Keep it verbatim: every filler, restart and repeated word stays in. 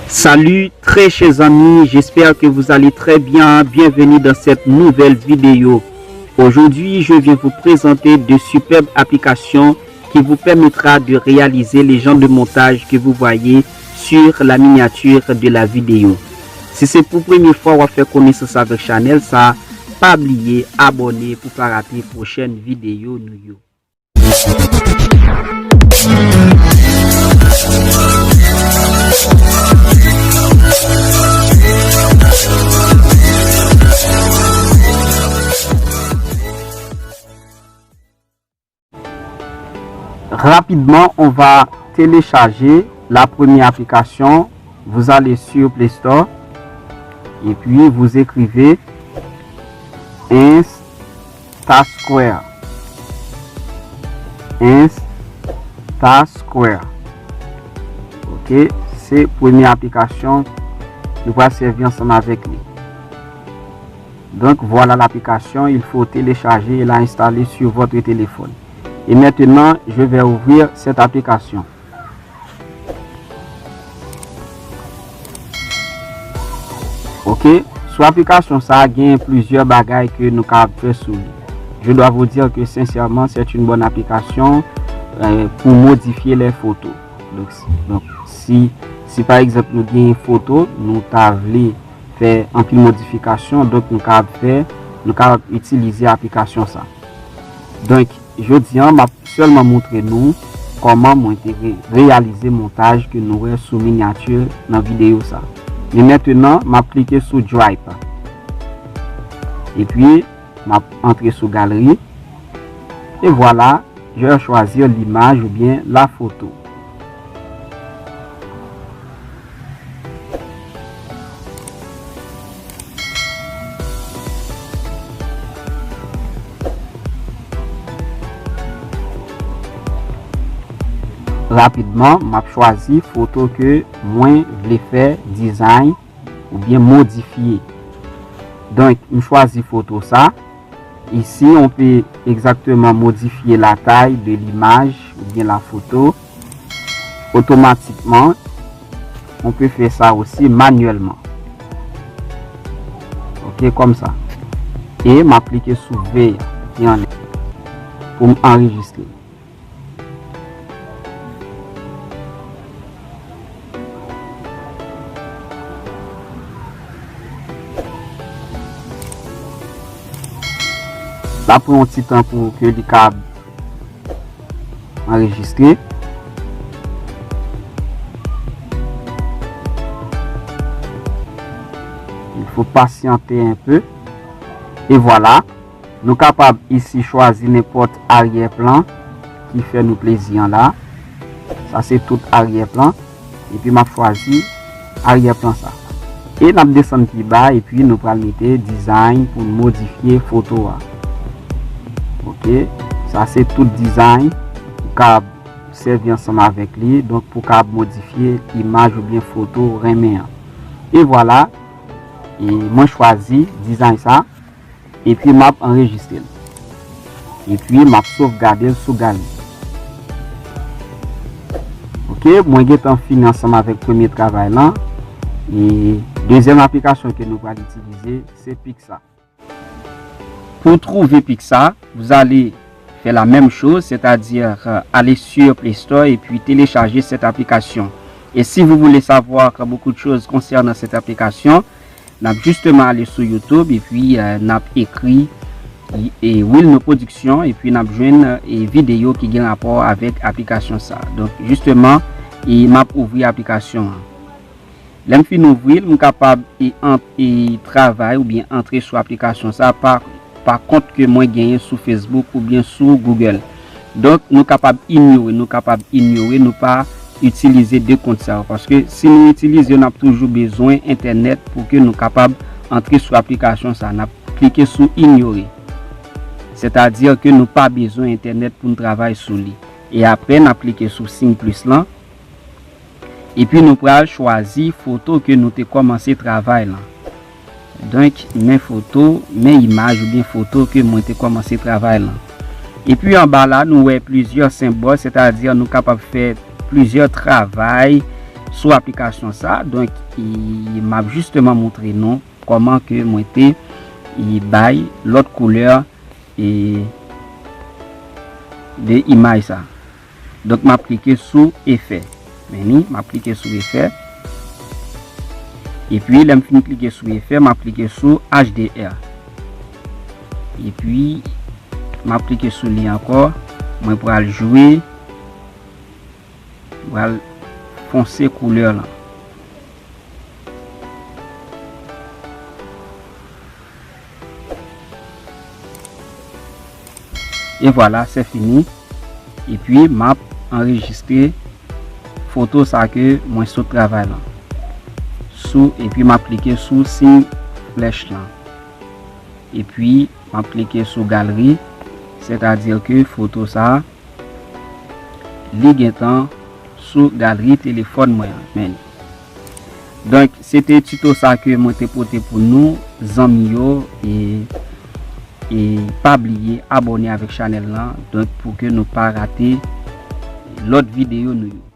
Salut très chers amis, j'espère que vous allez très bien. Bienvenue dans cette nouvelle vidéo. Aujourd'hui, je viens vous présenter deux superbes applications qui vous permettra de réaliser les genres de montages que vous voyez sur la miniature de la vidéo. Si se pou premye fwa w ap fè konesans avèk chanèl sa, pa bliye abòne pou pa rate pwochèn videyo nou yo. Rapidement, on va télécharger la première application. Vous allez sur Play Store et puis vous écrivez Insta Square. Insta Square. Ok, se premye aplikasyon nou pral sèvi ansanm avèk li. Donc voilà l'application, il faut télécharger et l'installer sur votre téléphone. Et maintenant, je vais ouvrir cette application. Ok, sou aplikasyon sa a, gen plizyè bagay ke nou kapab fè sou li. Je dois vous dire que sincèrement, c'est une bonne application euh, pour modifier les photos. Donc, donc si, si par exemple nou gen foto, nou ta vle fè anpil modifikasyon, donk nou kapab fè, nou kapab itilize aplikasyon sa. Donk, jodi a, m ap sèlman montre nou kòman mwen te re- reyalize montaj ke nou wè sou miniature nan videyo sa. Men mentenan, m ap klike sou Drive. Epi, m ap antre sou galeri. E vwala, je vais choisir l'image ou bien la photo. Rapidman, m ap chwazi foto ke mwen vle fè design oubyen modifye. Donk, m chwazi foto sa. Ici, on peut exactement modifier la taille de l'image ou bien la photo. Automatiquement, on peut faire ça aussi manuellement. Ok, comme ça. E m ap klike sou V ki anlè pou m anrejistre. L ap pran yon ti tan pou ke li ka anrejistre. Il faut patienter un peu. E vwala. Nou kapab isi chwazi nenpòt aryè plan ki fè nou plezi an la. Sa se tout aryè plan. Epi m ap chwazi aryè plan sa. E n ap desann pi ba epi nou pral mete design pou n modifye foto a. Ok, sa se tout design ou ka sèvi ansanm avèk li, donk pou w ka modifye imaj oubyen foto ou renmen an. E vwala, e mwen chwazi design sa. Epi m ap anrejistre l. Epi m ap sovgade l sou galeri. Ok, mwen gentan fini ansanm avèk premye travay lan. E dezyèm aplikasyon ke nou pral itilize, se Picsa. Pour trouver Picsa, vous allez faire la même chose, c'est-à-dire euh, aller sur Play Store et puis télécharger cette application. Et si vous voulez savoir euh, beaucoup de choses concernant cette application, n ap jisteman ale sou YouTube epi euh, n ap ekri e Wilno Production epi n ap jwenn euh, videyo ki gen rapò avèk aplikasyon sa. Donk, jisteman, e m ap ouvri aplikasyon an. Lè m fin ouvri l, m kapab e, an, e travay oubyen antre sou aplikasyon sa pa, pa kont ke mwen genyen sou Facebook oubyen sou Google. Donk, nou kapab inyore, nou kapab inyore, nou pa itilize de kont sa yo. Paske si nou itilize yo, n ap toujou bezwen entènèt pou ke nou kapab antre sou aplikasyon sa. N ap klike sou inyore. Sètadi ke nou pa bezwen entènèt pou n travay sou li. E apre, n ap klike sou siy plis lan. Epi nou pral chwazi foto ke nou te kòmanse travay lan. Donk, men foto, men imaj oubyen foto ke mwen te kòmanse travay lan. Epi anba la, nou wè plizyè senbòl, sètadi nou kapab fè plizyè travay sou aplikasyon sa. Donk, e, m ap jisteman montre nou kòman ke mwen te, e, bay lòt koulè, e, de imaj sa. Donk, m ap klike sou efè. Men ni, m ap klike sou efè. Epi, lè m fin klike sou efè, m ap klike sou H D R. Epi, m ap klike sou li ankò. Mwen pral jwe, m pral fonse koulè lan. E vwala, se fini. Epi, m ap anrejistre foto sa ke mwen sot travay lan. Sou, epi m ap klike sou siy flèch lan. Epi, m ap klike sou galri, sètadi ke foto sa, li gentan sou galri telefòn mwen an. Men, donk, se te tito sa ke mwen te pote pou nou, zanmi yo, e, e pa bliye abòne avèk chanèl lan, donk, pou ke nou pa rate lòt videyo nou yo.